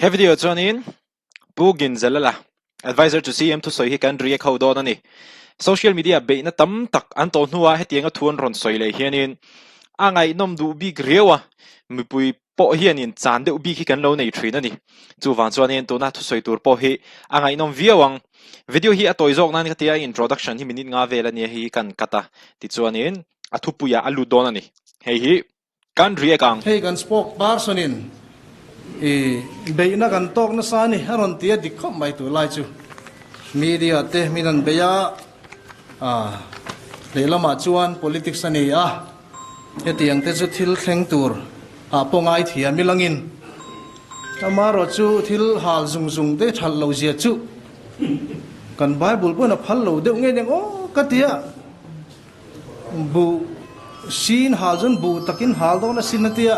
He video chuanin Pu Ginzalala, Advisor to CM thusawi hi kan react ho dawn a ni. Social media beihna tam tak an tawh hnuah hetianga thu an rawn sawi leh hianin a ngaihnawm duh bik riau a, mipui pawh hianin chan deuh bik hi kan lo nei thin a ni. Chuvang chuanin tuna thusawi tur pawh hi a ngaihnawm viau ang. Video hi a tawi zawk nan ka tia introduction hi minute nga vel a nia hei hi kan cut a, tichuanin a thupuiah a lut dawn a ni. Hei hi Kan riak ang. Hei kan spoke person in i beihna kan tawk nasa a ni a rawn ti a dik khawp mai tur lai chu media te min an bei a lehlamah chuan politics a ni a hetiang te chu thil thleng tur ah pawh ngai thiam ilangin amaherawh chu thil hal zung zung te that lo zia chu kan bible pawn a phal lo deuh ngei nen aw ka ti a. Buh sin hal chuan buh takin hal dawn a sin a tia,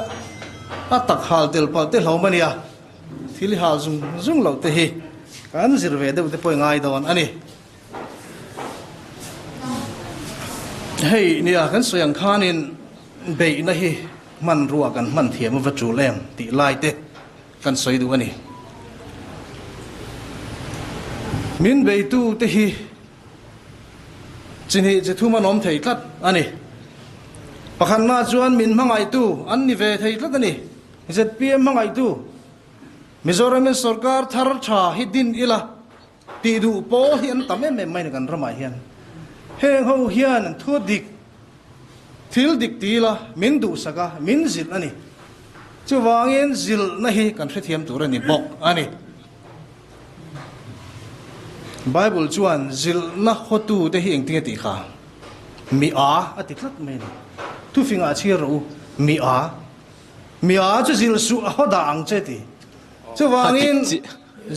a tak hal tel palh te hlawm a nia, thil hal zung zung loh te hi kan zir ve deuh te pawh i ngai dawn a ni. Hei nia kan sawi ang khanin beihna hi hmanrua kan hman thiam a va tul em tih lai te kan sawi duh a ni. Min beitu te hi Chi hnih chi thum an awm thei tlat a ni. Pakhatna chuan min hmangaihtu an ni ve thei tlat a ni. Zpm hmangaihtu Mizoramin sorkar thar tha hi din ila tih duh pawl hi an tam em em mai ni kan ramah hian. Heng ho hian an thu dik, thil dik ti ila min duhsak a, min zilh a ni. Chuvangin zilhna hi kan hrethiam tur a ni bawk a ni. Bible chuan zilhna hawtute hi engtin a tih kha? Mi a a ti tlat mai a ni. Thufingah chhiar rawh u, mi a. Mi a chu zilh suh a haw dah ang che ti. Chuvangin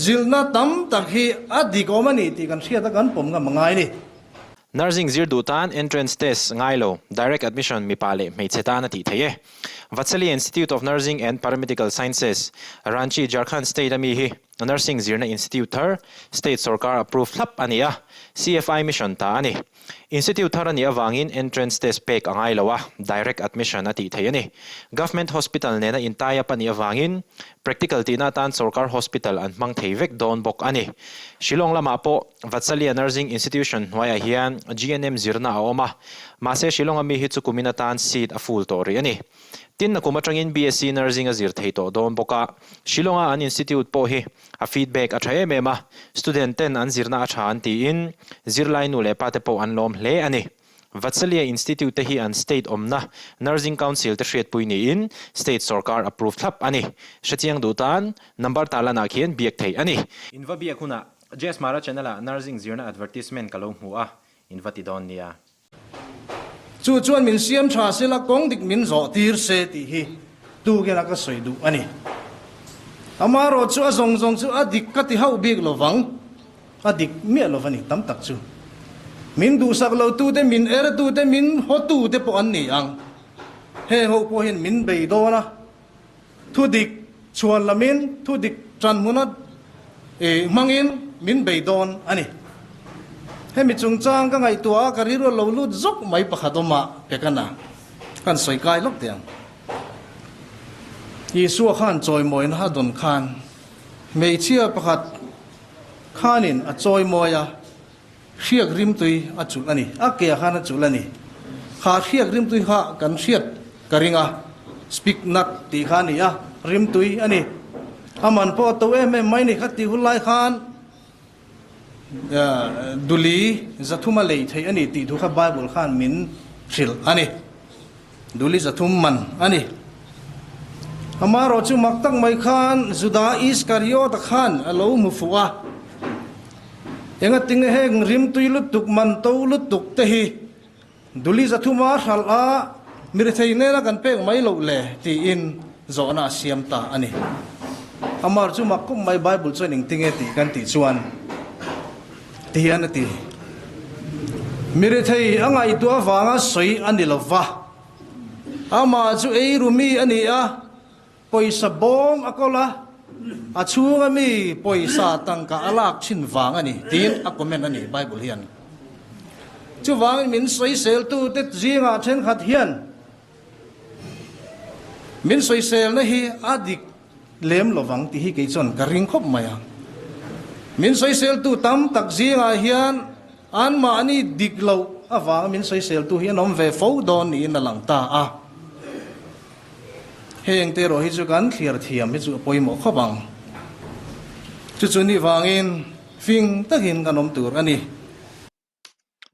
zilhna tam tak hi a dik awm a ni tih kan hriat a kan pawm ngam a ngai a ni. Nursing zir duh tan entrance test ngai lo, direct admission mipa leh hmeichhe tan a tih theih e. Vatsali Institute of Nursing and Paramedical Sciences, Ranchi, Jharkhand State a mi hi Nursing zirna institute thar, state sorkar approve thlap a ni a, CFI mission ta a ni. Institute thar a nih avangin entrance test pek a ngai lo a, direct admission a tih theih a ni. Government hospital nena in tie up a nih avangin practical tihna atan sorkar hospital an hmang thei vek dawn bawk a ni. Shillong lamah pawh Vatsalia Nursing Institution hnuaiah hian GNM zirna a awm a, mahse Shillong-a mi hi chu kumin atan seat a full tawh rih a ni. Tin, a kum atangin BSc Nursing a zir thei tawh dawn bawk a, Shillong-a an institute pawh hi a feedback a tha em em a, student ten an zirna a tha an tiin zirlai nu leh pa te pawh an lawm hle a ni. Vatsalia Institute te hi an state awmna Nursing Council te hriatpui niin state sorkar approve thlap a ni. Hrechiang duh tan number tarlanah khian biak theih a ni. In va biak hunah Jazz Mara channel ah nursing zirna advertisement ka lo hmu a, in va ti dawn nia. Chu chuan min siam tha sela kawng dik min zawh tir se tih hi tukin a ka sawi duh a ni. Amaherawh chu a zawng zawng chu a dik ka ti hauh bik lovang, a dik miah lo va ni tam tak chu. Min duhsak lo tute, min er tute, min haw tute pawh an ni ang. Heng ho pawh hian min bei dawn a. Thu dik chhuan lamin, thu dik tan hmuna hmangin min bei dawn a ni. Hemi chungchang ka ngaihtuah a, ka rilru a lo lut zawk mai pakhat awm ah pekana kan sawi kai lawk teh ang. Isua khan chawimawina a dawn khan hmeichhia pakhat khanin a chawimawi a, hriak rimtui a chulh a ni. A ke ah khan a chulh a ni. Kha hriak rimtui kha kan hriat ka ring a, speak nut tih kha a ni a, rimtui a ni. A man pawh a to em em mai ni. Kha tih hun lai khan duli zathum a lei theih a ni tih thu kha Bible khan min hrilh a ni. Duli zathum man a ni. Amaherawh chu mak tak mai khan Juda Iskariota khan a lo hmu fuh a. Engatinge heng rimtui lutuk man to lutuk te hi Duli zathuma hralh a mirethei nena kan pek mai loh le tiin zawhna a siam ta a ni. Amar chu mak khawp mai Bible chuan engtinge tih kan tih chuan ti hian a ti. Mirethei a ngaihtuah avanga sawi a ni lo va, amah chu ei rumi a ni a, pawisa bawm a kawl a, a chhunga mi pawisa tangka a lak thin vang a ni tiin a comment a ni Bible hian. Chuvangin min sawiseltute zingah thenkhat hian min sawiselna hi a dik. lem lovang tih hi kei chuan ka ring khawp mai a. Min sawiseltu tam tak zingah hian anmahni dik loh avanga min sawiseltu hi an awm ve fo dawn niin a lang ta a. Heng te erawh hi chu kan thliar thiam hi chu a pawimawh khawp ang. Chu chu ni vangin fing takin kan awm tur a ni.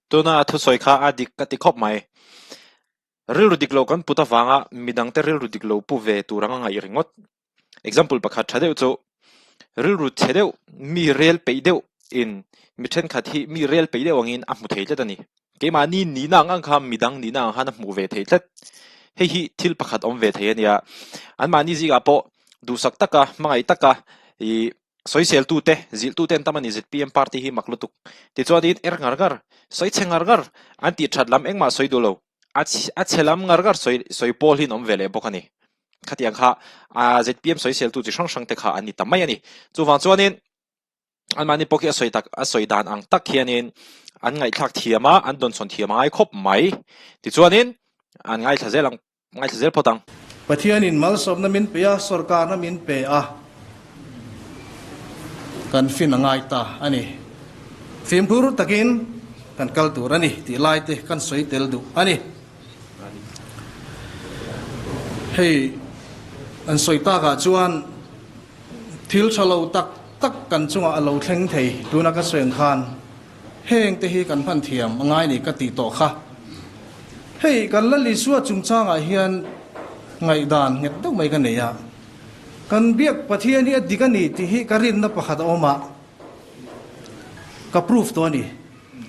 Tuna a thusawi kha a dik ka ti khawp mai. Rilru dik lo kan put avanga midangte rilru dik lo pu ve tur anga ngaih ringawt. Example pakhat tha deuh chu rilru chhe deuh mi rel peih deuh in mi thenkhat hi mi rel peih deuh angin a hmu thei tlat a ni. Keimahni nihna ang ang kha midang nihna ang khan a hmuh ve thei tlat. Hei hi thil pakhat awm ve thei a nia. Anmahni zingah pawh duhsak taka hmangaih taka ih Sawiseltute, zilhtute an tam a ni zpm party hi mak lutuk. Tichuanin er ngar ngar, sawi chhe ngar ngar, an tih that lam engmah sawi duh lo. A a chhe lam ngar ngar sawi sawi pawl hi an awm ve leh bawk a ni. Khatiang kha a zpm sawiseltu chi hrang hrang te kha an ni ta mai a ni. Chuvang chuanin anmahni pawh khi a sawi tak a sawi dan ang tak hianin an ngaihthlak thiam a, an dawnsawn thiam a ngai khawp mai. Tichuanin an ngaithla zel ang. Ngaithla zel phawt ang. Pathianin malsawmna min pe a, sawrkarna min pe a, kan fin a ngai ta a ni. Fimkhur takin kan kal tur a ni tih lai te kan sawi tel duh a ni. Hei an sawi takah chuan thil tha lo tak tak kan chungah a lo thleng thei tuna ka sawi ang khan. Heng te hi kan hman thiam a ngai ni ka tih tawh kha. Hei kan Lal Isua chungchangah hian ngaihdan nghet deuh mai ka nei a. Kan biak Pathian hi a dik a ni tih hi ka rinna pakhat a awm a, ka proof tawh a ni.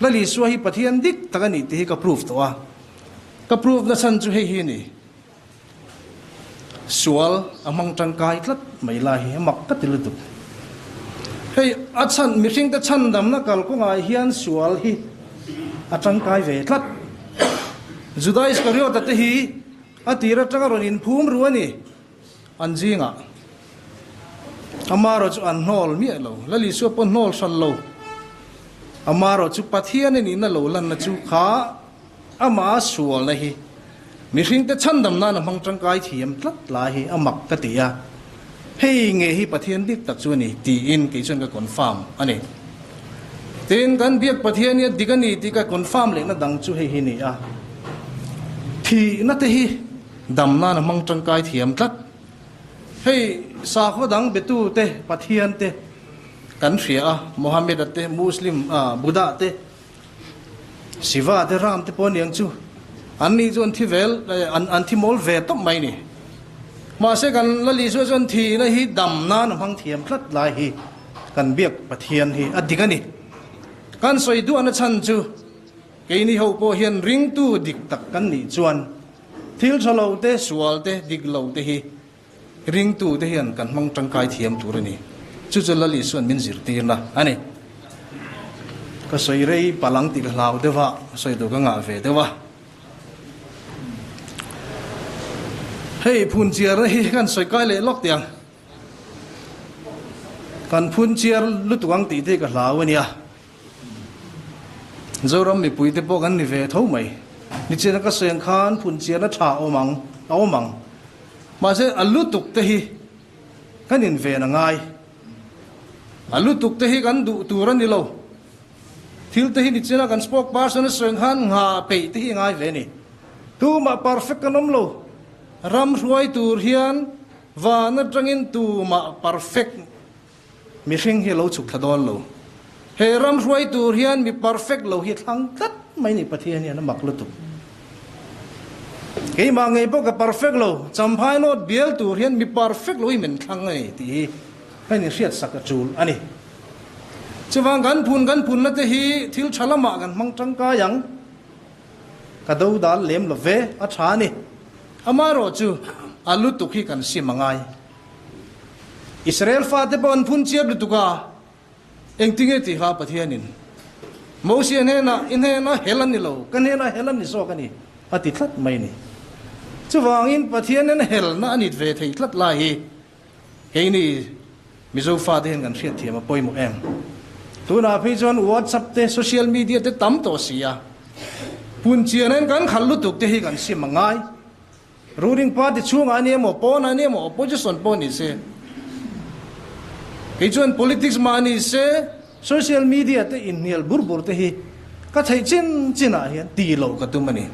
Lal Isua hi Pathian dik tak a ni tih hi ka proof tawh a. Ka proof na chhan chu hei hi a ni. Sual a hmang tangkai tlat mai lai hi a mak ka ti lutuk. Hei a chhan mihringte chhandamna kalkawngah hian sual hi a tangkai ve tlat. Juda Iskariota te hi a tir atanga rawn inphum ru a ni an zingah. Amarawh chu an hnawl miah lo. Lal Isua pawh hnawl hran lo. Amarawh chu Pathian a nihna lo lanna chu kha Amah sualna hi mihringte chhandam nan a hmang tangkai thiam tlat lai hi a mak ka ti a, hei nge hi Pathian dik tak chu a ni tiin kei chuan ka confirm a ni. Tin, kan biak Pathian hi a dik a ni tih ka confirm lehna dang chu hei hi ni a, thihna te hi dam nan a hmang tangkai thiam tlat. Hei sakhaw dang betu te Pathian te kan hria a, Mohammed-a te, Muslim, Buddha te, Siva te Ram te pawh aniang chu an ni chu an thi vel an thi mawl ve tawp mai ni. Mahse kan Lal Isua chuan thihna hi dam nan a hmang thiam tlat lai hi kan biak Pathian hi a dik a ni. Kan sawi duahna chhan chu keini ho pawh hian ringtu dik tak kan nih chuan thil tha lo te sual te dik lo te hi Ringtute hian kan hmang tangkai thiam tur a ni. Chu chu Lal Isua'n min zirtirna a ni. Ka sawi rei palh ang tih ka hlau deuh a, sawi tur ka ngah ve deuh a. Hei phunchiarna hi kan sawi kai leh lawk teh ang. Kan phunchiar lutuk ang tih te hi ka hlau a nia. Zoram mipuite pawh kan ni ve tho mai. Nichina ka sawi ang khan phunchiarna tha a awm ang, a awm ang. Mahse a lutuk te hi kan inven a ngai. A lutuk te hi kan duh tur a ni lo. Thil te hi nichina kan spokesperson a sawi ang khan nghah peih te hi a ngai ve a ni. Tumah perfect kan awm lo. Ram hruai tur hian van atangin tumah perfect Mihring hi a lo chhuk thla dawn lo. He ram hruai tur hian mi perfect lo hi a thlang tlat mai ni Pathian hian a mak lutuk. Keimah ngei pawh ka perfect lo, Champhai North bial tur hian mi perfect lo hi min thlang a ni tih hi ka inhriat sak a tul a ni. Chuvang kan phun kan phunna te hi thil tha lamah kan hmang tangkai ang. Ka do dal lem lo ve, a tha a ni. Amaherawhchu a lutuk hi kan sim a ngai. Israel fate pawh an phun chiat lutuk a, engtinge tih kha Pathianin Mosia hnenah, I hnenah hel a ni lo, ka hnenah hel a ni zawk a ni, a ti tlat mai a ni. Chuvangin Pathianin helna a nit ve thei tlat lai hi keini Mizo fate hian kan hriatthiam a pawimawh em? Tunah phei chuan WhatsApp te, social media te tam tawh si a, phunchianin kan khalh lutuk te hi kan sim a ngai. Ruling party chhungah a ni emaw, pawnah a ni emaw, opposition pawh ni se. Kei chuan politics mah ni se social media te inhnial bur bur te hi ka theih chin chin ah hian ti loh ka tum a ni.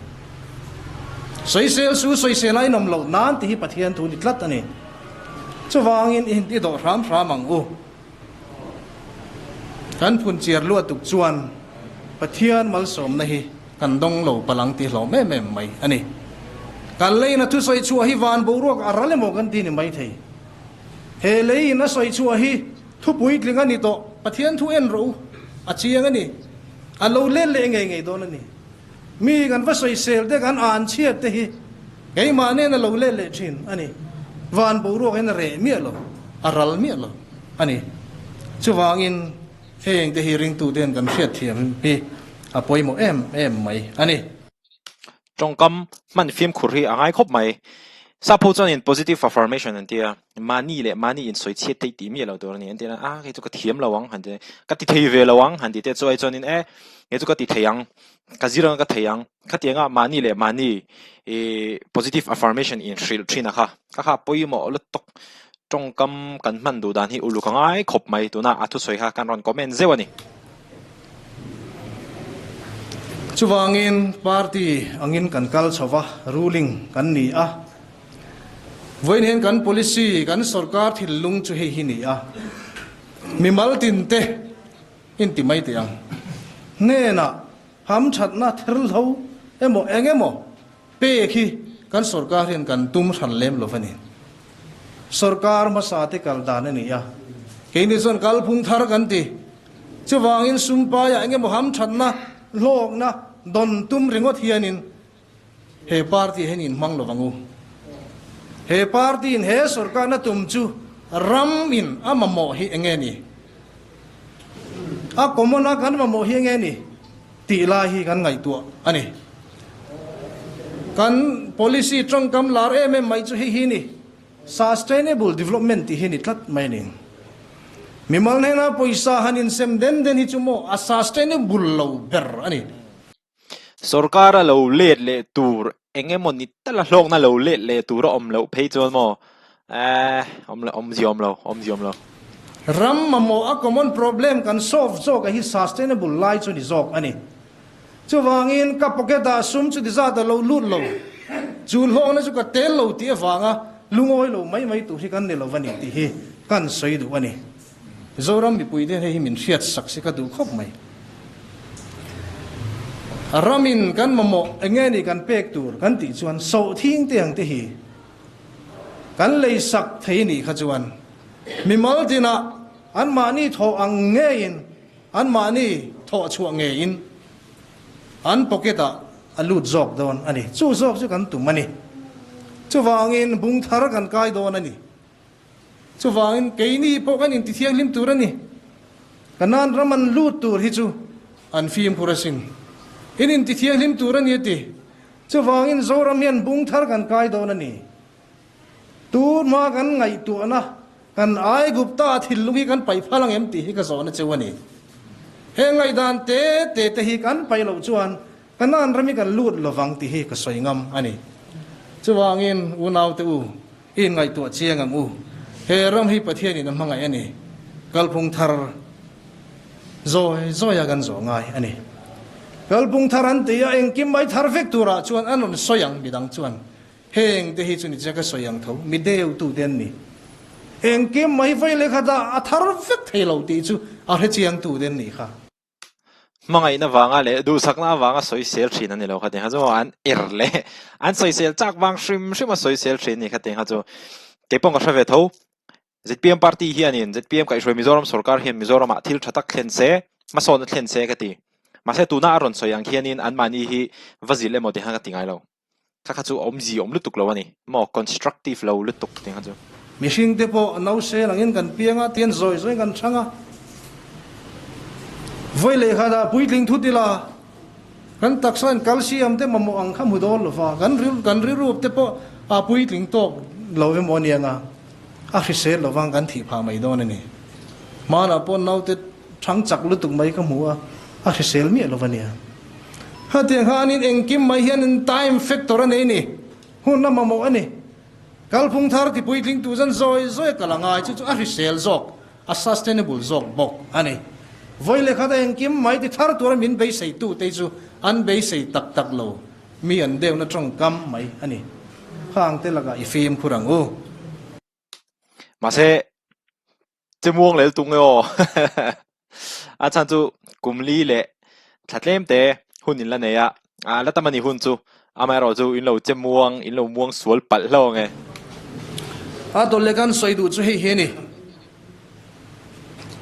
Sawisel su sawisel a inawm loh nan tih hi Pathian thu ni tlat a ni. Chuvangin i inti dawh hram hram ang u. Kan phun chiar luatuk chuan Pathian malsawmna hi kan dawng lo palang ti hlawm em em mai a ni. Kan leiin a thusawi chhuah hi van boruak a ral emaw kan ti ni mai thei. He leiin a sawi chhuah hi thu puitling a ni tawh, Pathian thu en rawh u, a chiang a ni. A lo let leh ngei ngei dawn a ni. Mi kan va sawisel te kan an chhiat te hi keimah nen a lo let leh thin a ni. Van boruak hian a reh miah lo, a ral miah lo a ni. Chuvangin heng te hi ringtuten kan hriatthiam hi a pawimawh em em mai a ni. Tawngkam hman fimkhur hi a ngai khawp mai. Sapho chuanin positive affirmation an ti a, mahni leh mahni insawi chhiat theih tih miah lo tur a ni. An ti a, a kei chu ka thiam lo ang han ti, ka ti thei ve lo ang han ti te chu ai chuanin e kei chu ka ti thei ang, ka zir anga ka thei ang. Khatianga mahni leh mahni ih positive affirmation inhrilh thin a kha, ka kha pawimawh lutuk tawngkam kan hman duh dan hi uluk a ngai khawp mai. Tuna a thusawi kha kan rawn comment zeuh a ni. Chuvangin party angin kan kal chho va, ruling kan ni a. Vawiin hian kan policy, kan sorkar thinlung chu hei hi ni a. Mimal tinte inti mai teh ang. Hnenah hamthatna therhlo emaw eng emaw pek hi kan sorkar hian kan tum hran lem lo va ni. Sorkar hmasa te kal dan a ni a, keini chuan kalphung thar kan ti. Chuvangin sumpaiah eng emaw hamthatna, hlawkna dawn tum ringawt hianin he party hian inhmang lo vang u. He party in he sorkarna tum chu ram in a mamawh hi eng nge ni? A common a kan mamawh hi eng nge ni? Tih lai hi kan ngaihtuah a ni. Kan policy tawngkam lar em em mai chu hei hi ni, Sustainable Development tih hi ni tlat mai a ni. Mimal hnena pawisa han insem den den hi chu maw a sustainable lo ber a ni. Sorkara lo let leh tur eng emaw ni tala hlawkna lo let leh tur a awm loh phei chuan maw eh awm lo awmzia awm lo awmzia awm lo. Ram mamawh a common problem kan solve zawk a hi sustainable lai chu ni zawk a ni. Chuvangin ka pocket ah sum chuti zat a lo lut lo, chu hlawkna chu ka tel lo tih avanga lungawi lo mai mai tur hi kan ni lo a ni tih hi kan sawi duh a ni. Zoram mipui te hei hi min hriat sak si ka duh khawp mai. Ramin kan mamawh eng nge ni kan pek tur kan tih chuan sawhthing te ang te hi kan lei sak thei nih kha chuan mimal tinah anmahni thawh ang ngeiin anmahni thawh chhuah ngeiin an pocket ah a lut zawk dawn a ni. Chu zawk chu kan tum a ni. Chuvangin bung thar kan kai dawn a ni. Chuvangin keini pawh kan intithianghlim tur a ni. Kanan ram an lut tur hi chu an fimkhur asin. In intithianghlim tur a ni a ti. Chuvangin Zoram hian bung thar kan kai dawn a ni. Tur hma kan ngaihtuahna kan Aigupta thinlung hi kan paih phal ang em tih hi ka zawhna cheu a ni. He ngaihdan te te te hi kan paih loh chuan Kanan ram hi kan lut lovang tih hi ka sawi ngam a ni. Chuvangin unaute u, I inngaihtuah chiang ang u. He ram hi Pathianin a hmangaih a ni. Kalphung thar zawi zawia kan zawh ngai a ni. Kalphung thar an ti a, engkim mai thar vek turah chuan an rawn sawi ang midang chuan. Heng te hi chu ni che ka sawi ang tho, mi deuhtute an ni. Engkim mai vawi lehkhatah a thar vek thei lo tih chu a hrechiangtute an nih kha. Hmangaihna vanga leh duhsakna avanga sawisel thin a ni lo kha tih kha chu an er leh an sawisel chak vang hrim hrim a sawisel thin a ni kha tih kha chu keipawh ka hre ve tho. Zpm party hianin zpm kaihhruai Mizoram sorkar hian Mizoramah thil tha tak thlen se hmasawnna thlen se ka ti. Mahse tuna a rawn sawi ang khianin anmahni hi va zilh emaw tih kha ka ti ngai lo. Kha kha chu awmzi awm lutuk lo a ni maw, constructive lo lutuk tih kha chu. Mihring te pawh nausel angin kan piang a, tian zawi zawiin kan chhang a. Vawi leh khatah puitling thut ila, kan taksa in calcium te mamawh ang kha hmu dawn lo va, kan rilru kan rilru te pawh a puitling tawk lo emaw a nia nga, a hrisel lo vang kan thih phah mai dawn a ni. Hmanah pawh naute Thang chak lutuk mai ka hmu a, a hrisel miah lo va nia. Hetiang khanin engkim mai hianin time factor a nei ni, hun a mamawh a ni. Kalphung thar ti puitling tu zan zawi zawi a kal a ngai, chu chu a hrisel zawk. a sustainable zawk bawk a ni. Vawi leh khat a engkim mai ti thar tura min beiseitute hi chu an beisei tak tak lo, mi an deuhna tawngkam mai a ni. Khangte lakah i fimkhur ang u. Mahse, Chimuang lel tung e aw. A chhan chu kum li leh thla tlem te hun in la nei a, a la tam a ni hun chu. Amaherawh chu in lo che muang, in lo muang sual palh hlauh ang e. A dawt leh kan sawi duh chu hei hi a ni.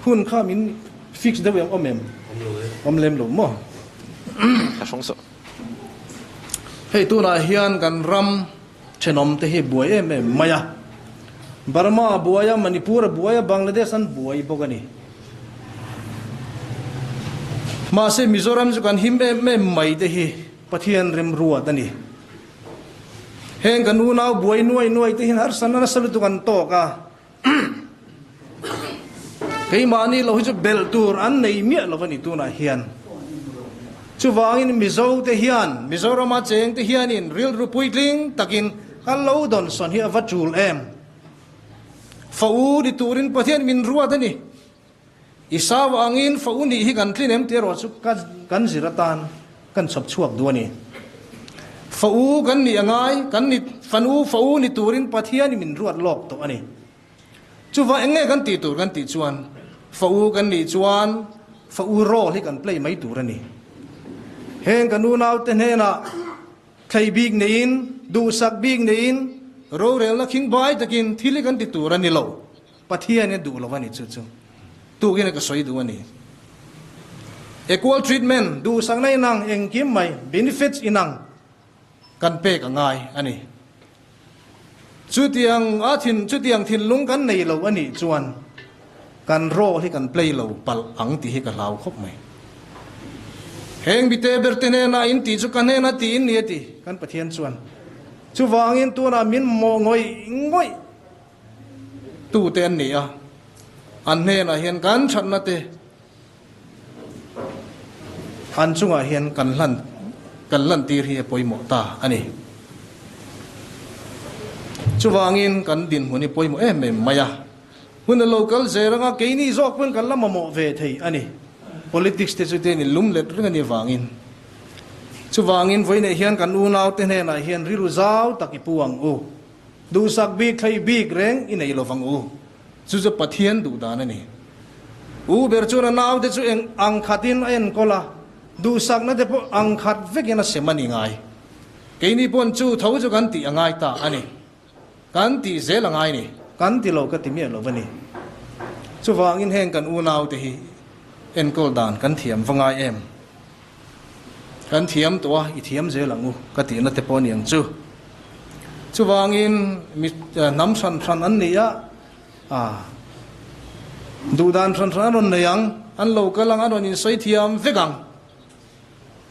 Hun kha min fix deuh em awm em? Awm lem lo maw? Ka hrung suh. Hei tunah hian kan ram Thenawm te hi buai em em mai a, Burma a buai a, Manipur a buai a, Bangladesh an buai bawk a ni. Mahse Mizoram chu kan him em em mai te hi Pathian remruat a ni. Heng kan unau buai nuai nuai te hian harsatna nasa lutuk an tawk a, Keimahni lo hi chu belh tur an nei miah lo a ni tunah hian. Chuvangin Mizo te hian, Mizorama cheng te hianin rilru puitling takin kan lo dawnsawn hi a va tul em? Fa u ni turin Pathian min ruat a ni. I sau angin fa u nih hi kan tlin em tih erawh chu kan zir atan kan chhawp chhuak duh a ni. Fa u kan nih a ngai, kan ni fanu fa u ni turin Pathian i min ruat lawk tawh a ni. Chuvang eng nge kan tih tur kan tih chuan fa u kan nih chuan fa u role hi kan play mai tur a ni. Heng kan unaute hnenah Thlei bik neiin, duhsak bik neiin, rorelna khingbai takin thil hi kan ti tur a ni lo. Pathian in a duh lo a ni chu chu. Tukin a ka sawi duh a ni. Equal treatment, duhsakna inang engkim mai, benefits inang kan pek a ngai a ni. Chutiang a thin, chutiang thinlung kan nei lo a nih chuan kan role hi kan play lo palh ang tih hi ka hlau khawp mai. Heng mite ber te hnenah in tih chu ka hnenah tih in ni a ti kan Pathian chuan. Chuvangin tunah min mawh ngawih ngawih tu te an ni a, an hnenah hian kan thatna te An chungah hian kan hlan kan lantir hi a pawimawh ta a ni. Chuvangin kan dinhmun hi pawimawh em em mai a. Hun a lo kal zel anga keini zawk pawn kan la mamawh ve thei a ni. Politics te chu te ni lum let reng a ni vangin. Chuvangin vawiinah hian kan unaute hnenah hian rilru zau tak i pu ang u. Duhsak bik thlei bik reng i nei lovang u. Chu chu Pathian duh dan a ni. U ber chuan a naute chu eng ang khatin a enkawl a, duhsakna te pawh ang khat vekin a sem a ni ngai. Keini pawn chu tho chu kan tih a ngai ta a ni. Kan tih zel a ngai ni. Kan ti lo ka ti miah lo va ni. Chuvangin heng kan unaute hi enkawl dan kan thiam va ngai em? Kan thiam tawh a, i thiam zel ang u ka tihna te pawh a ni ang chu. Chuvangin mi hnam hran hran an ni a, ah duhdan hran hran an rawn nei ang, an lo kal ang, an rawn insawi thiam vek ang.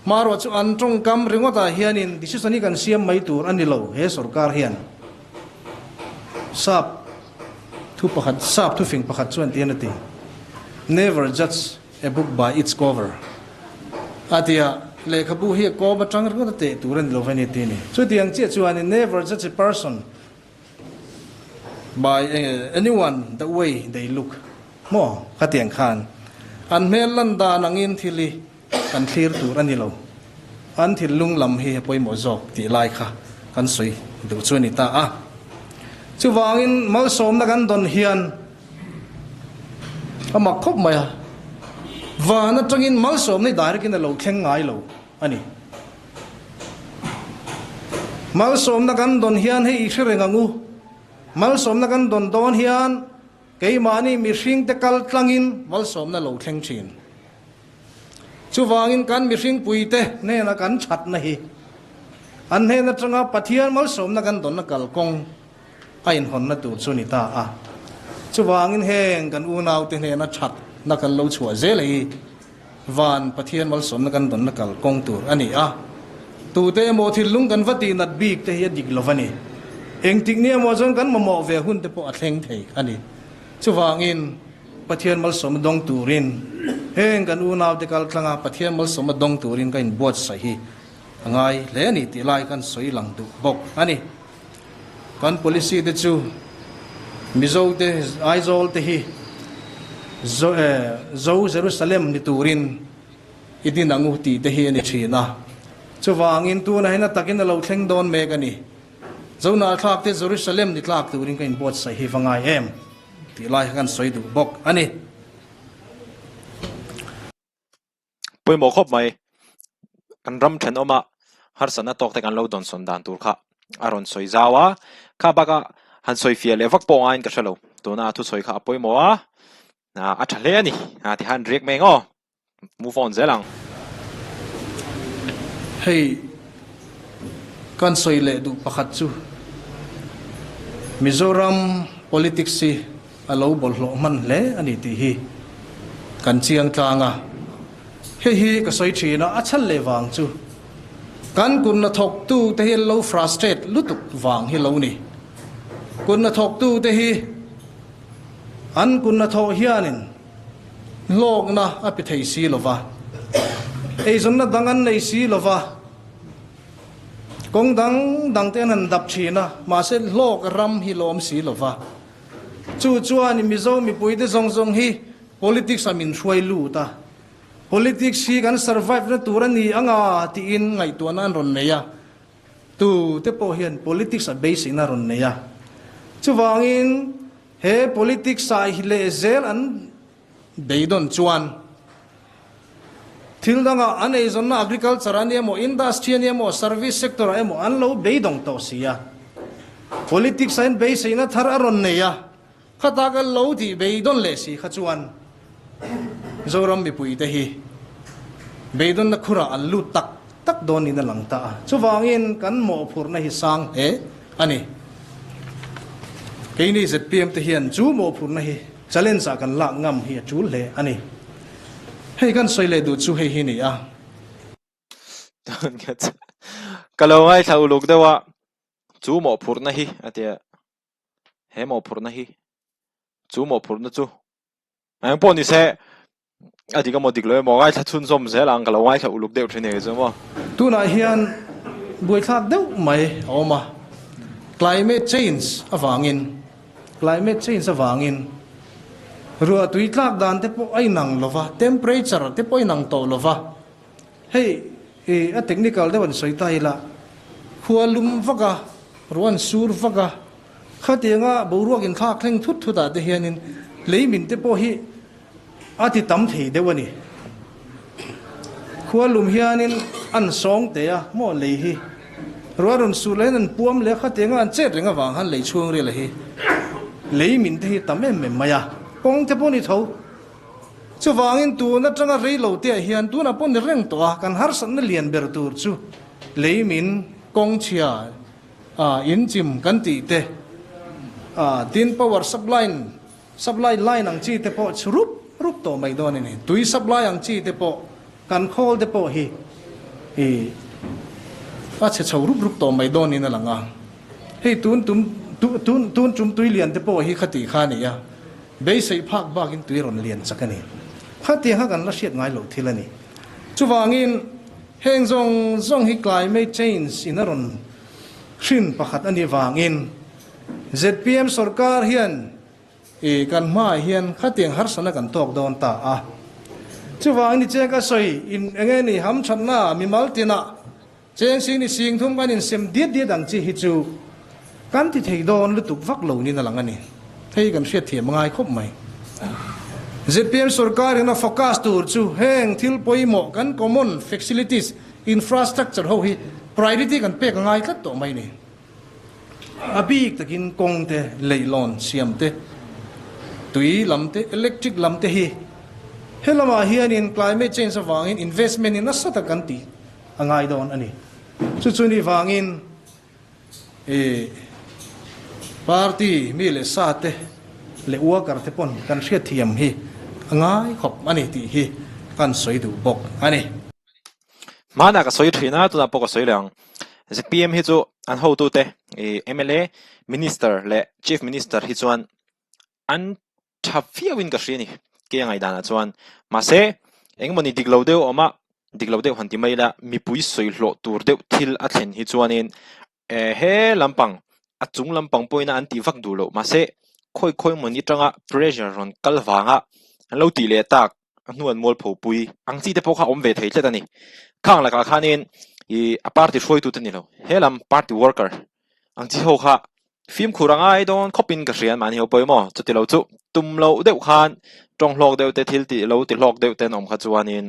Hmaruah chu an tawngkam ringawtah hianin decision hi kan siam mai tur a ni lo he sorkar hian. Sap thu pakhat, sap thufing pakhat chuan tihian a ti, Never judge A book by its cover a ti a, lehkhabu hi a kawm atang ringawt a teh tur a ni lo ve ni tih a ni. Chutiang chiah chuanin never judge a person by anyone the way they look maw khatiang khan an hmel lan dan angin thil hi kan thlir tur a ni lo, an thinlung lam hi a pawimawh zawk tih lai kha kan sawi duh chu a ni ta a. Chuvangin malsawmna kan dawn hian A mak khawp mai a, van atangin malsawmna hi direct in a lo thleng ngai lo a ni. Malsawmna kan dawn hian hei i hre reng ang u, malsawmna kan dawn dawn hian keimahni mihringte kal tlangin malsawmna lo thleng thin. Chuvangin kan mihring puite hnena kan thatna hi an hnen atanga Pathian malsawmna kan dawnna kalkawng a inhawnna tur chu ni ta a. Chuvangin heng kan unaute hnena thatna kan lo chhuah zel hi van Pathian malsawmna kan dawnna kal kawng tur a ni a. Tute emaw thinlung kan va tihnat bik te hi a dik lo va ni. Engtik ni emaw chuan kan mamawh ve hun te pawh a thleng thei a ni. Chuvangin Pathian malsawmna dawng turin heng kan unaute kal tlanga Pathian malsawmna dawng turin ka inbuatsaih hi a ngai hle a ni tih lai kan sawi lang duh bawk a ni. Kan policy te chu Mizo te, Aizawl te hi Zo Jerusalem ni turin i din ang u tih te hi a ni thin a. Chuvangin tunah hian a takin a lo thleng dawn mek a ni. Zohnah thlak te Jerusalem ni tlak turin ka inbuatsaih hi va ngai em tih lai kha kan sawi duh bawk a ni. Pawimawh khawp mai, kan ram thenawma harsatna tawk te kan lo dawnsawn dan tur kha a rawn sawi zau a, kha baka han sawi fiah leh vak pawh ngaiin ka hre lo, tuna a thusawi kha a pawimawh a, a tha hle a ni tihan riak mai ang aw, move on zel ang. Hei kan sawi leh duh pakhat chu Mizoram politics hi A lo bawlhhlawh hman hle a ni tih hi kan chiang tlang a, hei hi ka sawi thin a, a chhal leh vang chu kan kut hnathawktu te hi an lo frustrate lutuk vang hi lo ni. Kut hnathawktu te hi an kut hnathawh hianin hlawkna a pe thei si lo va, eizawnna dang an nei si lo va, kawng dang dang te an han dap thin a, mahse hlawk ram hi lawm si lo va. Chu chuan Mizo mipuite zawng zawng hi politics ah min hruai lut a, politics hi kan survive na tur a ni anga tiin ngaihtuahna an rawn nei a, tu te pawh hian politics ah beiseina a rawn nei a. Chuvangin he politics ah hi lehzel an beidawn chuan thil dangah an eizawnna agriculture a ni emaw, industry a ni emaw, service sector ah emaw an lo beidawng tawh si a. Politics ah hian beiseina thar a rawn nei a, khata kan lo tih beidawn leh si kha chuan Zoram mipuite hi beidawnna khurah an lut tak tak dawn niin a lang ta a. Chuvangin kan mawhphurhna hi sang hle a ni. Keini zpm te hian chu mawhphurhna hi Challenge ah kan lak ngam hi a tul hle a ni. Hei kan sawi leh duh chu hei hi ni a. Ka lo ngaithla uluk deuh a, chu mawhphurhna hi a tia, he mawhphurhna hi, chu mawhphurhna chu eng pawh ni se a dik emaw dik lo emaw ngaithla chhunzawm zel ang ka lo ngaithla uluk deuh thin e chu maw. Tunah hian buaithlak deuh mai a awm a, climate change avangin Climate change avangin ruah tui tlak dan te pawh a inang lo va, temperature te pawh a inang tawh lo va. Hei i a technical deuh an sawi ta ila, khua lum vak a, ruah an sur vak a, khatianga boruak inthlak thleng thut thut ah te hianin leimin te pawh hi A ti tam thei deuh a ni. Khua lum hianin an sawng teh a, maw lei hi. Ruah rawn suh lahin an puam leh a, khatianga an chet reng avang khan lei chhung rila hi lei min te hi tam em em mai a, kawng te pawh ni tho. Chuvangin tun atanga rei lo te ah hian tunah pawh ni reng tawh a, kan harsatna lian ber tur chu lei min kawng chhia inchim kan tih te, tin power supply Supply line ang chi te pawh chhu rup rup tawh mai dawn a ni. Tui supply ang chi te pawh kan khawl te pawh hi i a chhe chho rup rup tawh mai dawn in a lang a. Hei tun tum tun tun tum tui lian te pawh hi khati kha a ni a, beiseih phak bak in tui rawn lian chak a ni. Khatiang kha kan la hriat ngai loh thil a ni. Chuvangin heng zawng zawng hi climate change in a rawn hrin pakhat a nih vangin Zpm sorkar hian i kan hmaah hian khatiang harsatna kan tawk dawn ta a. Chuvangin i cheng ka sawi in eng nge ni hamthatna mimal tinah cheng sing ni sing thum kan insem diat diat ang chi hi chu kan ti thei dawn lutuk vak lo niin a lang a ni. Hei kan hriatthiam ngai khawp mai. Zpm sorkar in a focus tur chu heng thil pawimawh kan common facilities infrastructure ho hi priority kan pek a ngai tlat tawh mai ni. A bik takin kawng te, leihlawn siam te, tui lam te, electric lam te hi he lamah hianin climate change avangin investment in nasa tak kan tih a ngai dawn a ni. Chu chu ni vangin ih party mi leh sa te leh worker te pawn kan hriatthiam hi a ngai khawp a ni tih hi kan sawi duh bawk a ni. Hmanah ka sawi thin a, tunah pawh ka sawi leh ang. Zpm hi chu an hotute ih mla, Minister leh Chief Minister hi chuan an tha viauin ka hria a ni kei a ngaihdanah chuan. Mahse, engemaw ni dik lo deuh a awm a, dik lo deuh han ti mai ila mipui sawi hlawh tur deuh thil a thlen hi chuanin Eh he lampang a chung lampang pawhin an tih vak duh loh mahse khawi khawi mawni atanga pressure rawn kal vanga An lo tih leh tak a hnu an mualpho pui ang chi te pawh kha awm ve thei tlat a ni. Khang lakah khanin ih a party hruaitute ni lo, he lam party worker ang chi ho kha fimkhur a ngai dawn khawpin ka hria mahni ho pawimawh chuti lo chu tum loh deuh khan tawng hlawk deuh te thil tih lo ti hlawk deuh ten awm kha chuanin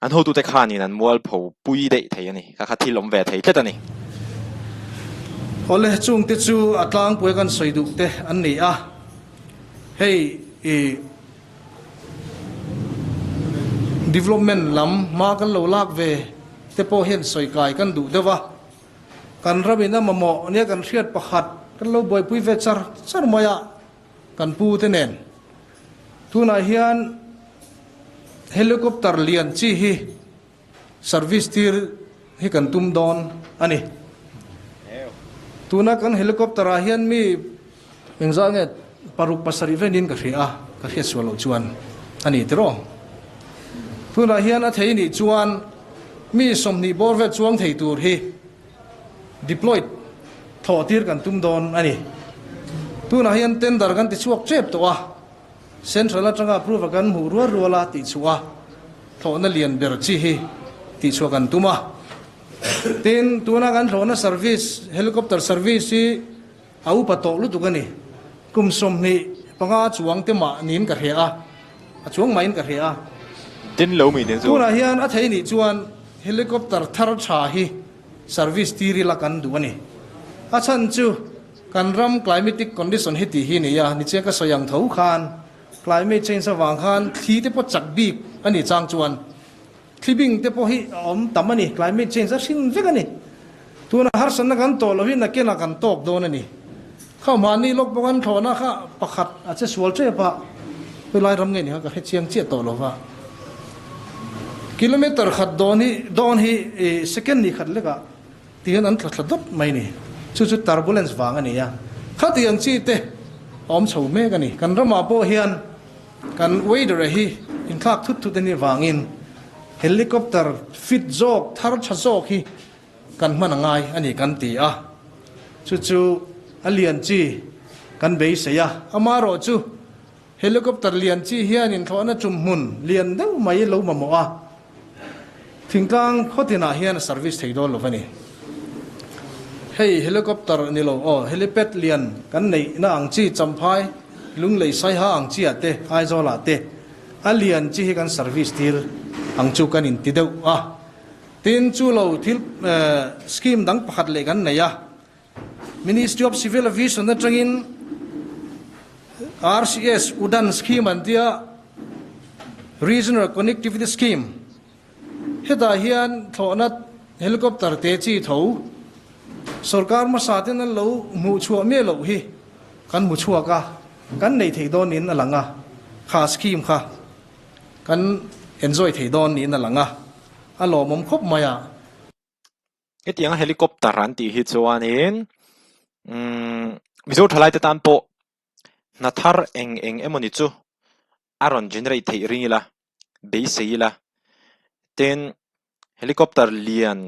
an hotute khanin an mualpho pui daih thei a ni, kha kha thil awm ve thei tlat a ni. Awle chungte chu a tlangpui a kan sawi duh te an ni a, hei ih development lam hma kan lo lak ve te pawh hian sawi kai kan duh deuh a. Kan ramin a mamawh nia kan hriat pakhat kan lo buaipui ve char char mai a, kan pu te nen. Tunah hian helicopter lian chi hi service tir hi kan tum dawn a ni. Tuna kan helicopter ah hian mi engzah nge paruk pasarih venin ka hria a, ka hriat sual loh chuan a ni tiraw. Tunah hian a thei nih chuan mi 20 bawr vel chuang thei tur hi deployed thawh tir kan tum dawn a ni. Tunah hian tender kan ti chhuak tep tawh a, Central atanga approve kan hmuh rual rual a tih chhuah a, thlawhna lian ber chi hi tih chhuah kan tum a. Tin, tuna kan thlawhna service, helicopter service hi a upa tawh lutuk a ni. Kum 25 chuang te mah niin ka hria a, a chuang mahin ka hria a. Tin lo mi te chu. Tunah hian a thei nih chuan helicopter thar tha hi service tir ila kan duh a ni. A chhan chu kan ram climatic condition hi tih hi ni a, nichiang ka sawi ang tho khan climate change avang khan thli te pawh chak bik a ni chang chuan Thlibing te pawh hi a awm tam a ni, climate change a hrin vek a ni. Tuna harsatna kan tawh lohin a kenah kan tawk dawn a ni. Kha mahni lawk bawk an thlawhna kha pakhat a che sual tep a, helai ram nge ni kha ka hre chiang chiah tawh lo va. Kilometer khat dawn hi dawn hi second ni khat lekah tihian an tla thla dawt mai ni. Chu chu turbulence vang a ni a, khatiang chi te a awm chho mek a ni. Kan ramah pawh hian Kan weather hi inthlak thut thut a nih vangin helicopter fit zawk, thar tha zawk hi kan hman a ngai a ni kan ti a. Chu chu a lian chi kan beisei a. Amaherawh chu helicopter lian chi hian inthlawhna chum hmun lian deuh mai lo mamawh a, Thingtlang khawtinah hian a service thei dawn lo va ni. Hei helicopter ni lo aw, helipad lian kan neihna ang chi Champhai, Lunglei Saiha ang chi ah te, Aizawl ah te a lian chi hi kan service tir ang chu kan inti deuh a. Tin chu lo thil scheme dang pakhat leh kan nei a, Ministry of Civil Aviation atangin RCS Udan Scheme an tia Regional Connectivity Scheme hetah hian thlawhna helicopter te chi tho sorkar hmasa ten an lo hmuh chhuah miah loh hi kan hmu chhuak a, kan nei thei dawn niin a lang a, kha scheme kha kan enjoy thei dawn niin a lang a, a lawmawm khawp mai a. Hetianga helicopter an tih hi chuanin umm Mizo thalaite tan pawh hna thar eng eng emawni chu a rawn generate theih ring ila beisei ila tin helicopter lian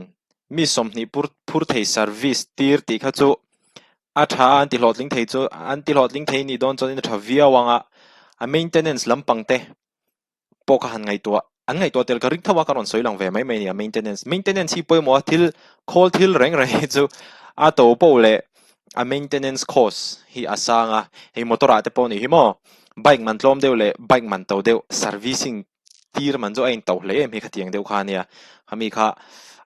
mi 20 pur phur thei service tir tih kha chu a tha a an ti hlawhtling thei chu an ti hlawhtling thei nih dawn chuanin a tha viau ang a a maintenance lampang te pawh ka han ngaihtuah an ngaihtuah tel ka ring tho a ka rawn sawi lang ve mai mai a ni a maintenance maintenance hi pawimawh a thil khawl thil reng reng hi chu a to poh leh a maintenance cost hi a sang a hei motor ah te pawh nih hi maw bike man tlawm deuh leh bike man to deuh servicing tir man chu a in to hle em hi khatiang deuh kha a nia khami kha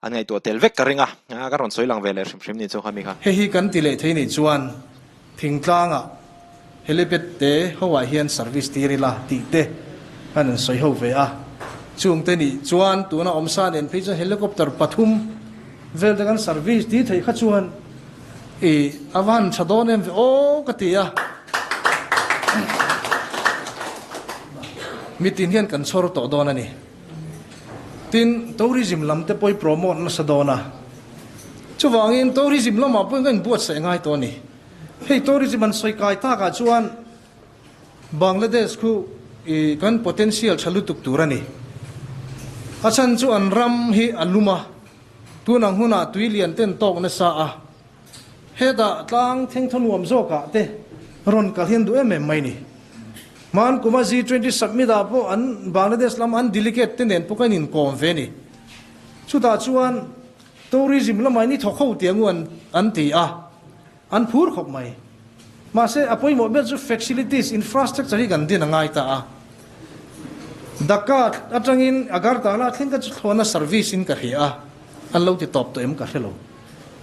an ngaihtuah tel vek ka ring a ka rawn sawi lang ve leh hrim hrim ni chu khami kha. Hei hi kan ti leh thei nih chuan Thingtlangah helipad te ho ah hian service tir ila tih te kan an sawi ho ve a, chungte nih chuan tuna awmsa nen phei chuan helicopter pathum vel te kan service tir theih kha chuan i a va han tha dawn em ve aw ka ti a, mitin hian kan chhawr tawh dawn a ni. Tin, tourism lam te pawh i promote nasa dawn a. Chuvangin tourism lamah pawh ka inbuatsaih ngai tawh a ni. Hei tourism an sawi kai takah chuan Bangladesh khu i kan potential tha lutuk tur a ni. A chhan chu an ram hi a lum a, tun ang hunah tui lian ten tawk nasa a. Hetah tlang thengthaw nuam zawkah te rawn kal hian duh em em mai ni. Hman kuma G20 summit ah pawh an Bangladesh lam an delegate te nen pawh kan inkawm ve a ni. Chutah chuan tourism lamah in i thawk ho tih angu an ti a, an phur khawp mai. Mahse a pawimawh ber chu facilities, infrastructure hi kan din a ngai ta a. Dhaka atangin Agartala thleng ka chu thlawhna service in ka hria a, an lo ti tawp tawh em ka hre lo.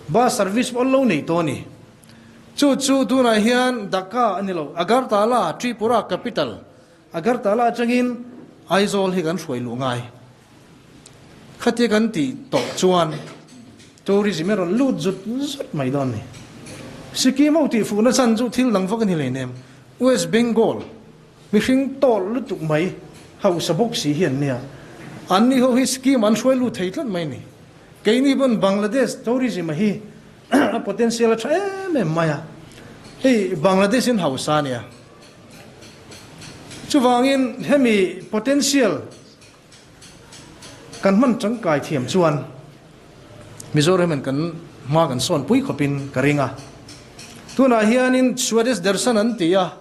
Bus service pawh an lo nei tawh a ni. Chu chu tunah hian Dhaka a ni lo, Agartala, Tripura capital, Agartala atangin Aizawl hi kan hruai luh ngai. Khatia kan tih tawh chuan tourism hi a rawn lut zut zut mai dawn a ni. Sikkim ho tih fuhna chhan chu thil dang vak a ni hleinem. West Bengal mihring tawlh lutuk mai hausa bawk si hi an nia. Anni ho hi Sikkim an hruai lut thei tlat mai a ni. Keini pawn Bangladesh tourism a hi a potential a tha em em mai a, hei Bangladesh in hausa a nia. Chuvangin hemi potential kan hman tangkai thiam chuan Mizoram hian kan hma kan sawn pui khawpin ka ring a. Tunah hianin Swadesh Darshan an ti a,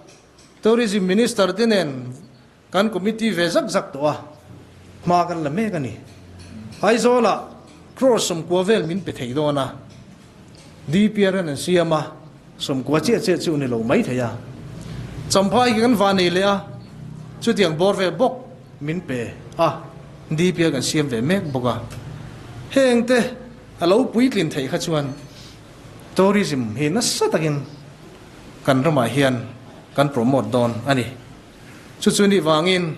Tourism Minister te nen Kan committee ve zak zak tawh a, hma kan la mek a ni. Aizawlah crore 90 vel min pe thei dawn a, DPR an an siam a, 90 chiah chiah chu ni lo mai thei a. Champhai khi kan va nei leh a, chutiang bawr vel bawk min pe a, DPR kan siam ve mek bawk a. Heng te a lo puitlin theih kha chuan tourism hi nasa takin kan ramah hian kan promote dawn a ni. Chu chu nih vangin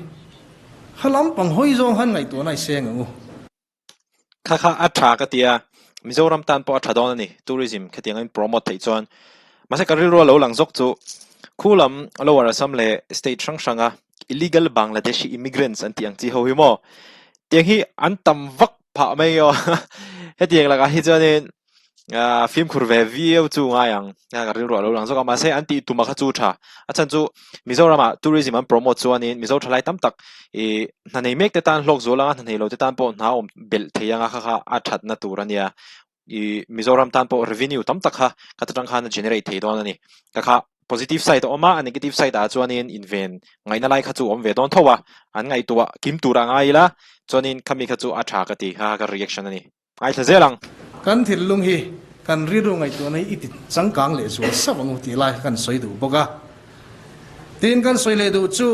kha lampang hawi zawng han ngaihtuah nai seng ang u. Kha kha a tha ka ti a, Mizoram tan pawh a tha dawn a ni, tourism khatiang in promote theih chuan. Mahse ka rilru a lo lang zawk chu khu lam Lower Assam leh state hrang hranga illegal Bangladeshi immigrants an tih ang chi ho hi maw tiang hi an tam vak phah mai aw hetiang lakah hi chuanin Ah fimkhur ve viau chu ngai ang a ka rilru a lo lang zawk a mahse an tih tum a kha chu tha a chhan chu Mizoram ah tourism an promote chuanin Mizo thalai tam tak ih hna nei mek te tan hlawk zual anga hna nei lo te tan pawh hna awm belh thei anga kha kha a thatna tur a nia ih Mizoram tan pawh revenue tam tak kha kha ta tang khan a generate thei dawn a ni ka kha positive side a awm a a negative side ah chuanin inven ngaihna lai kha chu a awm ve dawn tho a an ngaihtuah kim tur a ngai ila chuanin khami kha chu a tha ka ti kha kha ka reaction a ni. Ngaithla zel ang. Kan thinlung hi kan rilru ngaihtuahna hi i ti changkang leh zual sauh ang u tih lai kha kan sawi duh bawk a. Tin kan sawi leh duh chu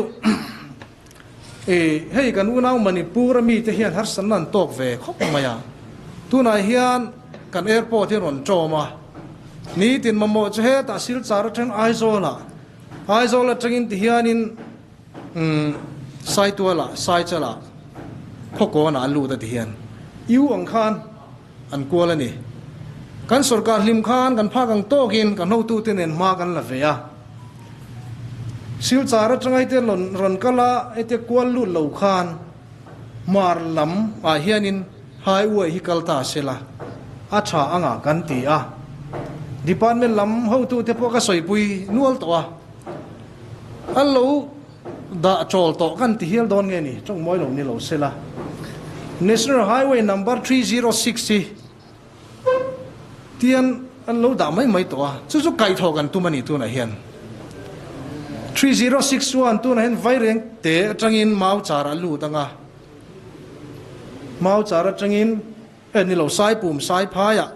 i hei kan unau Manipur a mite hian harsatna an tawk ve khawp mai a. Tunah hian kan airport hi rawn ṭawm a, nitin mamawh chu hetah Silchar atang Aizawlah, Aizawl atangin tihianin Umm, Saitualah, Saichalah, Khawkawnah an lut a ti hian iu ang khan an kual a ni. Kan sorkar hlim khan kan phak ang tawkin kan hotute nen hma kan la ve a. Silchar atanga hete rawn kal a, hete kual lut lo khan hmar lam ah hianin highway hi kal ta se la, a tha anga kan ti a. Department lam hotute pawh ka sawipui nual tawh a. A lo dah chawl tawh kan ti hial dawn nge ni? Tawng mawi lo ni lo se la. National Highway number 306 hi tian an lo dah mai mai tawh a, chu chu kaihthawh kan tum a ni tunah hian. 306 chuan tunah hian Vaireng te atangin Mau char a lut ang a, Mau char atangin eh ni lo Saipum Saiphaiah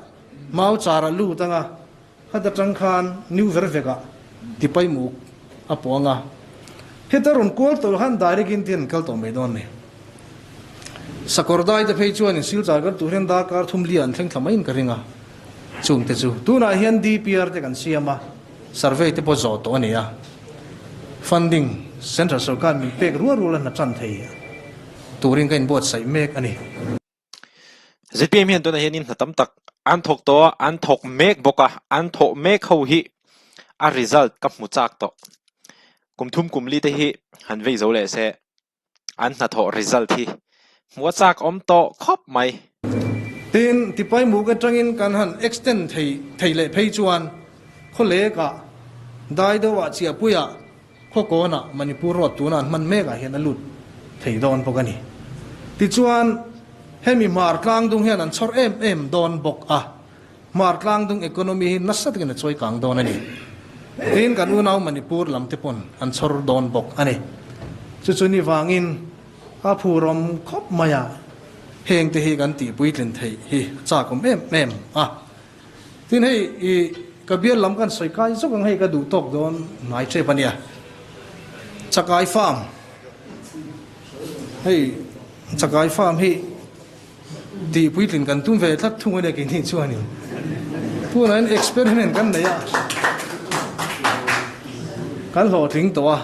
Mau char a lut ang a, Khat atang khan new ver vekah tipai muk a puang a, heta rawn kual tawh khan direct in tin an kal tawh mai dawn ni. Sakawr dai te phei chuan in silchar kal tur hian darkar thum lia an thleng thla maiin ka ring a, chung te chu tunah hian DPR te kan siam a, survey te pawh zawh tawh a ni a, funding central sorkar min pek rual rual a hna tan thei turin ka inbuatsaih mek a ni. ZPM hian tunah hianin hna tam tak an thawk tawh a, an thawk mek bawk a, an thawh mek ho hi a result ka hmu chak tawh. Kum thum kum li te hi han vei zo leh se, an hnathawh result hi hmu a chak awm tawh khawp mai. Tin, Tipaimuk atangin kan han extend thei thei leh phei chuan khawlekah, Daidoah, Chiahpuiah, Khawkawnah Manipur Road tuna an hman mekah hian a lut thei dawn bawk a ni. Tichuan, hemi hmar tlangdung hian an chhawr em em dawn bawk a, hmar tlangdung economy hi nasa takin a chawi kang dawn a ni. Tin, kan unau Manipur lam te pawn an chhawr dawn bawk a ni. Chu chu ni vangin a phurawm khawp mai a, heng te hi kan tih puitlin theih hi a chak awm em em a. Tin, hei i ka bial lam kan sawi kai zawk ang hei ka duh tawk dawn hnai tep a nia. Chakai farm hei chakai farm hi Tih puitlin kan tum ve tlat thung a nia keini chuanin tunah hian experiment kan nei a, kan hlawhtling tawh a,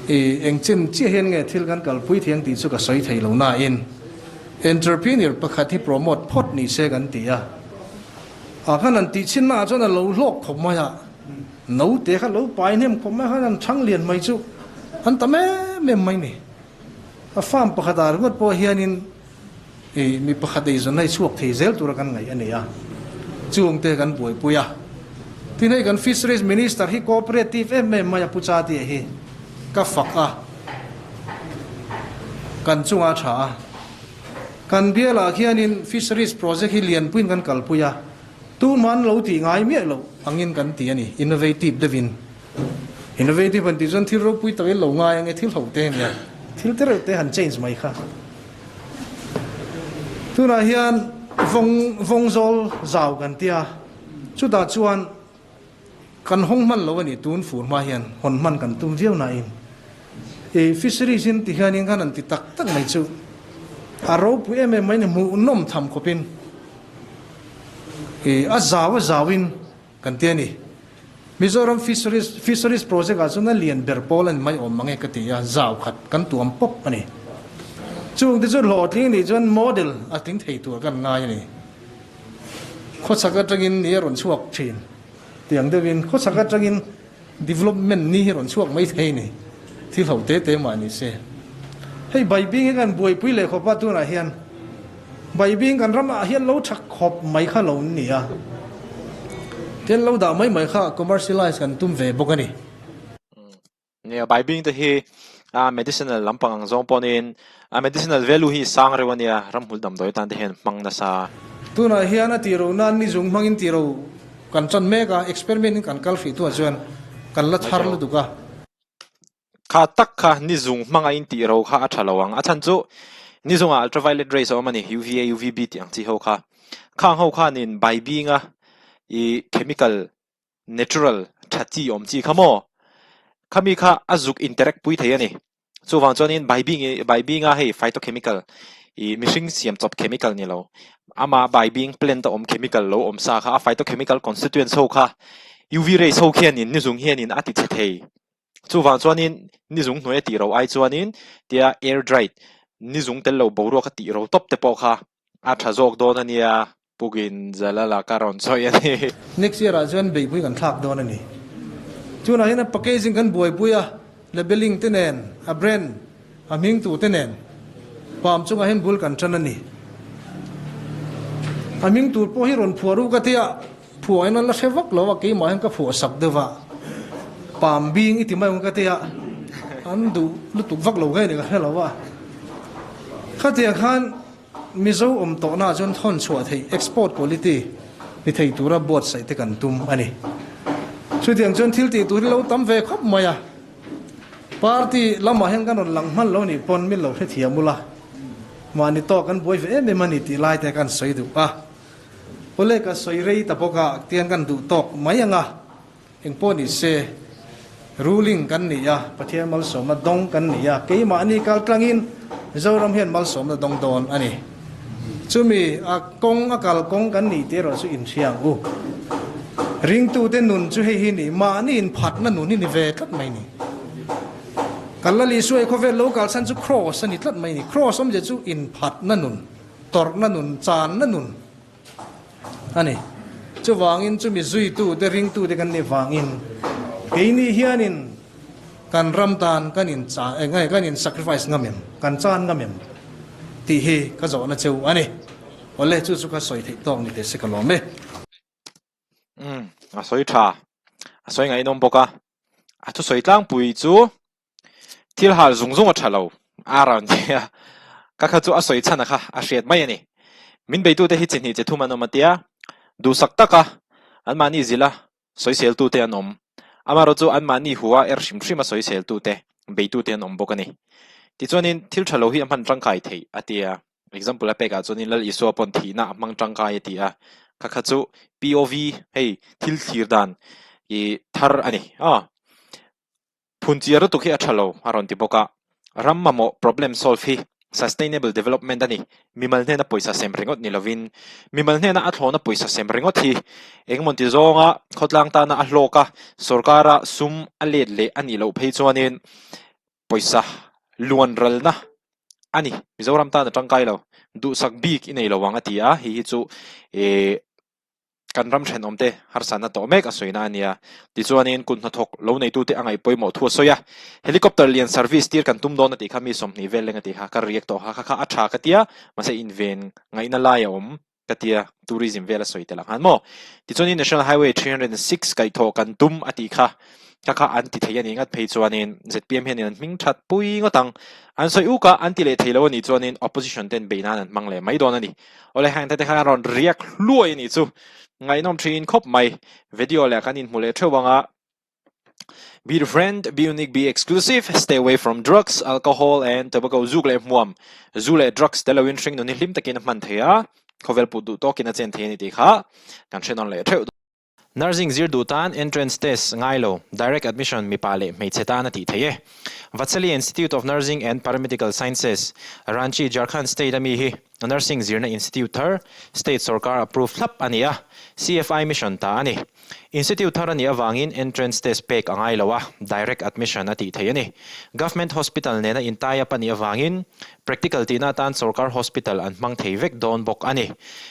ih engchen chiah hian nge thil kan kalpui thei ang tih chu ka sawi thei lo nain entrepreneur pakhat hi promote phawt ni se kan ti a, ah khan an tih chhin naah chuan a lo hlawk khawp mai a, naute kha lo pai hnem khawp mai a khan an chhang lian mai chu an tam em em mai ni. A farm pakhat ah ringawt pawh hianin ih mi pakhat eizawn hi chhuak thei zel tura kan ngaih a ni a, chungte kan buaipui a. Tin hei kan Fisheries Minister hi cooperative em em mai a Pu Chatia hi ka fak a, kan chunga tha a. Kan bialah khianin Fisheries project hi lianpuiin kan kalpui a, tuman lo tih ngai miah loh angin kan ti a ni, innovative deuhin. Innovative han tih chuan thil ropui tak in lo ngai ang e, thil ho te ania, thil te reuh te han change mai kha. Tunah hian vawng vawngzawl zau kan tia, chutah chuan kan hawng hman lo a ni, tun fur hma hian hawn hman kan tum viau nain i fisheries in ti hianin khan an ti tak tak mai chu a ropui em em mai ni, hmuhnawm tham khawpin i a zau a zauin Kan ti a ni. Mizoram Fisheries Fisheries Project ah chuan a lian ber pawl a ni mai awm mang e ka ti a, zau khat kan tuam pawp a ni. Chung te chu hlawhtling nih chuan model a tling thei tur kan ngai a ni. Khawchhak atangin ni a rawn chhuak thin tiang deuhin khawchhak atangin development ni hi rawn chhuak mai thei a ni. Thil ho te te mah ni se. Hei Baibing hi kan buaipui leh khawp a tunah hian Baibing kan ramah hian lo tha khawp mai kha lo ni a. Tin lo dah mai mai kha commercialize kan tum ve bawk a ni. Nia, Baibing te hi a medicinal lampang ang zawng pawhin a medicinal value hi sang reuh a nia, ramhmul damdawi atan te hian hmang nasa. Tunah hian a tih ro nan ni zung hmangin tih ro kan tan mek a, experiment in kan kal hrih tunah chuan kan la thar lutuk a. Kha tak kha ni zung hmanga in tih ro kha a tha lo ang. A chhan chu ni zungah ultraviolet rays a awm a ni, UVA, UVB tih ang chi ho kha. Khang ho khanin baibinga i chemical natural tha chi awm chi kha maw? Khami kha a zuk interact pui thei a ni. Chuvang chuanin baibing i baibinga hei phytochemical i mihring siam chawp chemical ni lo, ama baibing plant a awm chemical lo awm sa kha a phytochemical constituents ho kha UV rays ho khianin ni zung hianin a ti chhe thei. Chuvang chuanin ni zung hnuai a tih ro ai chuanin tia air dried ni zung tel lo boruak a tih ro tawp te pawh kha a tha zawk dawn a nia Pukin Jalala ka rawn sawi a ni. Next year ah chuan beihpui kan thlak dawn a ni. Tunah hian a packaging kan buaipui a, labelling te nen, a brand, a hming tu te nen palm chungah hian bul kan tan a ni. A hming tur pawh hi rawn phuah ruk a tia, phuah in an la hre vak lo a, keimah hian ka phuah sak deuh a, palm bing i ti mai ang ka tia, an duh lutuk vak lo nge ni ka hre lo a. Khatiang khan Mizo awm tawhnaah chuan thawn chhuah theih, export quality, ni thei tura buatsaih te kan tum a ni. Chutiang chuan thil tih tur hi lo tam ve khawp mai a, party lamah hian kan rawn lang hman lo nih pawn min lo hrethiam ula, mahni tawk kan buai ve em em a ni tih lai te kan sawi duh a. Awle ka sawi rei ta bawk a, tiang kan duh tawk mai ang a. Engpawh ni se, ruling kan ni a, Pathian malsawmna dawng kan ni a, keimahni kal tlangin Mizoram hian malsawmna dawng dawn a ni. Chumi a kawng a kal kawng kan nih tih erawh chu inhria ang u. Ringtute nun chu hei hi ni, mahni inphatna nun hi ni ve tlat mai ni. Kan la Isua i khawvel lo kalsan chu Kraws a ni tlat mai ni. Kraws awmzia chu inphatna nun, tawrhna nun, channa nun. A ni. Chuvangin chumi zuitute, ringtute kan nih vangin keini hianin kan ram tan kan in cha eng nge kan in sacrifice ngam em, kan chan ngam em tih hi ka zawhna cheu a ni. Awle chu chu ka sawi theih tawk ni teh se ka lawm e. Umm a sawi tha, a sawi ngaihnawm bawk a, a thusawi tlangpui chu Thil hal zung zung a tha lo, a rawn ti a, ka kha chu a sawi chhan a kha a hriat mai a ni. Min beitute hi chi hnih chi thum an awm a tia, duhsak taka anmahni zila. Sawiseltute an awm. Amaherawhchu anmahni hua er hrim hrima sawiseltute, beitute an awm bawk a ni. Tichuanin thil tha lo hi a hman tangkai theih a ti a. Example a pekah chuanin Lal Isua pawn thihna a hmang tangkai a ti a. Kha kha chu POV hei thil thlir dan i thar a ni. Aw. Phunchiar lutuk hi a tha lo a rawn ti bawk a. Ram mamawh problem solve hi sustainable development a ni. Mimal hnena pawisa sem ringawt ni lovin mimal hnena a thlawna pawisa sem ringawt hi engemaw ti zawnga khawtlang tana a hlawk a, sorkara sum a let leh a nih loh phei chuanin pawisa luan ralna a ni. Mizoram tan a tangkai lo. Duhsak bik i nei lo ang a ti a, hei hi chu eh Kan ram thenawmte harsatna tawh mek a sawina a nia. Tichuanin kut hnathawk lo neitute a ngaih pawimawh thu a sawi a. Helicopter lian service tir kan tum dawn a tih kha mi 20 vel leng a tih kha ka react tawh kha kha kha a tha ka tia mahse inven ngaihna lai a awm ka tia tourism vel a sawi tel ang han maw. Tichuanin National Highway 306 kaihthawh kan tum a tih kha kha kha an ti thei a nih ngat phei chuanin zpm hianin an hming that pui ngawt ang. An sawi uk a an ti leh thei lo a nih chuanin opposition ten beih nan an hmang leh mai dawn a ni. Awle heng te te khan a rawn riak hluai a nih chu. Ngaihnawm thin khawp mai. Video leh kan inhmu leh theuh ang a. Be different, be unique, be exclusive, stay away from drugs, alcohol and tobacco zuk leh hmuam, zu leh drugs tel loin hring nun hi hlim takin a hman thei a, khawvel put duh tawkin a chen thei a ni tih kha kan hre nawn leh theuh. Nursing zir duh tan entrance test ngai lo, direct admission mipa leh hmeichhe tan a tih theih e. Vatsali Institute of Nursing and Paramedical Sciences, Ranchi, Jharkhand State a mi hi nursing zirna institute thar, state sorkar approve thlap a ni a, CFI mission ta a ni. Institute thar a nih avangin entrance test pek a ngai lo a, direct admission a tih theih a ni. Government hospital nena in tie up a nih avangin practical tihna atan sorkar hospital an hmang thei vek dawn bawk a ni.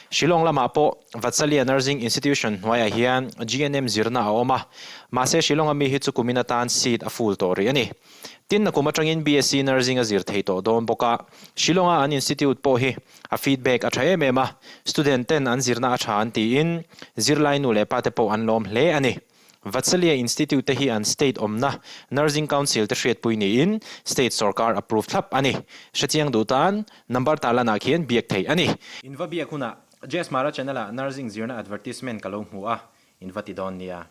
Shillong lamah pawh Vatsalia Nursing Institution hnuaiah hian GNM zirna a awm a, mahse Shillong-a mi hi chu kumin atan seat a full tawh rih a ni. Tin, a kum atangin BSc Nursing a zir thei tawh dawn bawk a, Shillong-a an institute pawh hi a feedback a tha em em a, student ten an zirna a tha an tiin zirlai nu leh pa te pawh an lawm hle a ni. Vatsalia Institute te hi an state awmna Nursing Council te hriatpui niin state sorkar approve thlap a ni. Hrechiang duh tan number tarlanah khian biak theih a ni. In va biak hunah Jess Mara channel ah nursing zirna advertisement ka lo hmu a, in va ti dawn nia.